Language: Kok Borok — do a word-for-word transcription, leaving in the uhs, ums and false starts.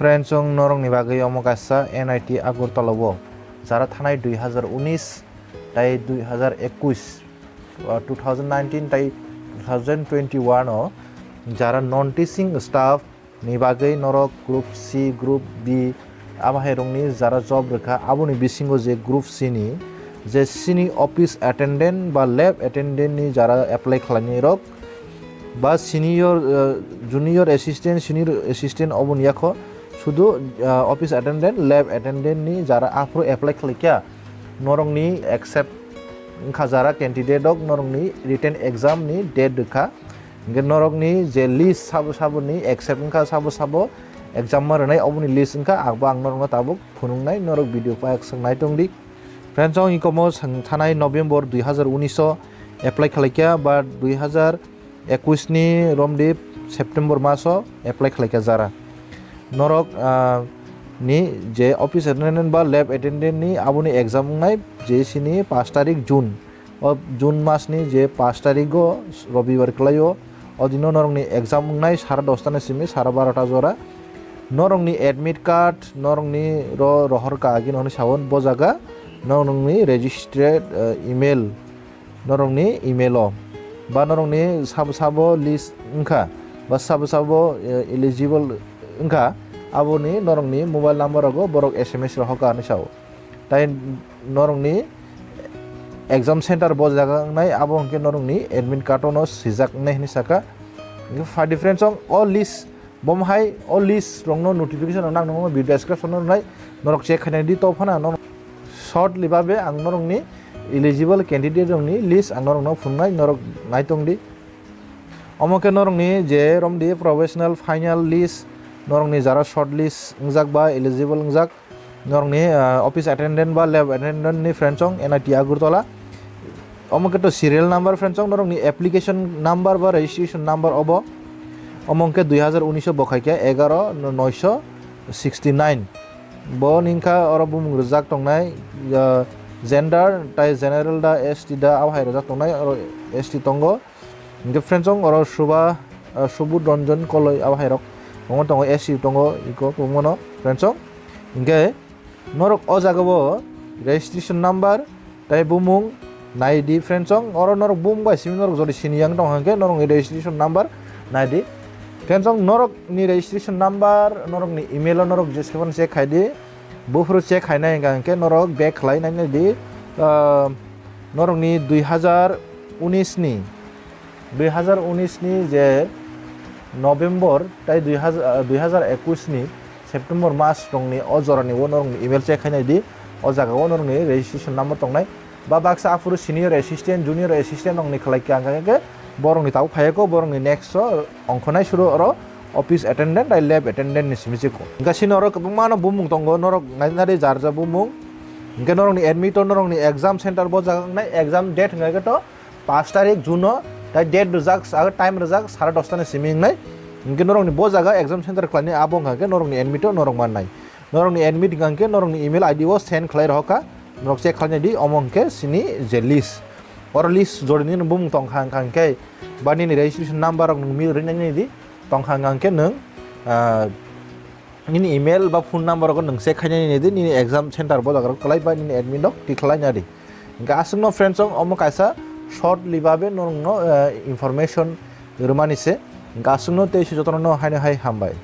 Friends, chwng norokni bagwi omo kaisa N I T Agartala o jara thanai dui hazar unis tai dui hazar ekush, uh, two thousand nineteen tai two thousand twenty-one o jara non teaching staff ni bagwi norok group C, group B, abo hai rokni jara job rwkha, aboni bisingo je group C ni je sini office attendant ba lab attendant ni jara apply khlainai rok, ba senior, uh, junior assistant, senior assistant oboni yakho sudu, uh, office attendant, lab attendant ni jara aphuru apply khlaikha, norokni accept wngkha jara candidate rok norokni written exam ni date rwkha. Hingke norokni je list sabo saboni accept wngkha, sabo sabo exam ma rwnai oboni list wngkha, abo ang norokno tabuk phunuknai, norok video paiyaksak naitongdi. Friends, chwng ikomo swng thanai November dui hazar unis o apply khlaikha ba dui hazar ekush ni romdi September mas o apply khlaikha jara. Norok, ah, ni je office attendant ba lab attendant ni aboni exam wngnai je sini pash tarik June. O June mas ni je pash tarik o robibar kwlai o, o dino norokni exam wngnai sara dosta ni simi sara barota jora. Norokni admit card, norokni ro rohor kagino hinwi sao bo jaga, norokni registered, eh, email, norokni email o, ba norokni sabo sabo list wngkha, ba sabo sabo, eh, eligible wngkha, aboni norokni mobile number rogo borok S M S rohor ka hinwi sao. Tai norokni exam center bo jaga wngnai, abo hwnkhe norokni admit card ono swijak wngnai hinwi saka. Hwnkhe pha difference o, o list, bom hai o list rokno notification rok nang nangno video description o rwnai, norok check khainai di to phano norok shortly babe ang norokni eligible candidate rokni list ang norokno phunuknai, norok naitong di. Omo khe norokni je romdi professional final list, norokni jara short list wngjak ba eligible wngjak, norokni, ah, office attendant ba lab attendant ni friends chong N I T Agartala. Omo khe to serial number friends chong, norokni application number ba registration number obo. Omo khe dui hazar unis o bo khai khe egaro noisho sixty nine. Bo ni wngkha oro bumung rijak tongnai, ah, gender tai general da, S T da, abo hai rijak tongnai, oro S T tongo. Hingke friends chong oro Suba, ah, Subud Ranjan Koloi abo hai rok tongo, tongo S U tongo iko kwbangma no friends chong. Hingke norok o jaga o registration number tai bumung nai di friends chong, oro norok bumung bai simi norok jodi sini yang tong hingke norok ni registration number nai di. Friends chong norok ni registration number norok ni email o norok je seven check khai di. Buphuru check khainai hwnkha hwnkhe norok back khlai nainai di, ah, norokni dui hazar unis ni, dui hazar unis ni je November tai dui hazar, ah, dui hazar ekush ni September mas rokni o jorani o norokni email check khainai di, o jaga o norokni registration number tongnai. Ba baksa aphuru senior assistant, junior assistant rokni khlai kha hwnkha hwnkhe borokni tabuk phai kho, borokni next o ongkhornai suru oro office attendant tai lab attendant ni simi se kho. Hwnkha sini oro kwbangma no bumung tongo, norok nainani jar jar bumung. Hwnkhe norokni admit o norokni exam center bo jaga wngnai, exam date hwnkha khe to pash tarik June o, tai date rijak, age time rijak sare dosta ni simi wngnai. Hwnkhe norokni bo jaga exam center khlainai abo wngkha khe norokni admit o norok mannai. Norokni admit hwnkha khe norokni email I D o send khlai rohor kha, norok check khlainai di, omo hwnkhe sini je list. Oro list jodi nini bumung tongkha hwnkha hwnkhe ba nini registration number rok nwng mil rwinai nini di tongkha hwnkha hwnkhe nwng, ah, nini email ba phone number rok nwng check khainai nini di, nini exam center bo jaga rok kwlai ba nini admit rok tikhlai nadi. Hwnkhe aswkno friends chong omo kaisa shortly babe norokno, ah, information rwmani se. Hwnkhe aswkno tei se jotono haino hai hambai.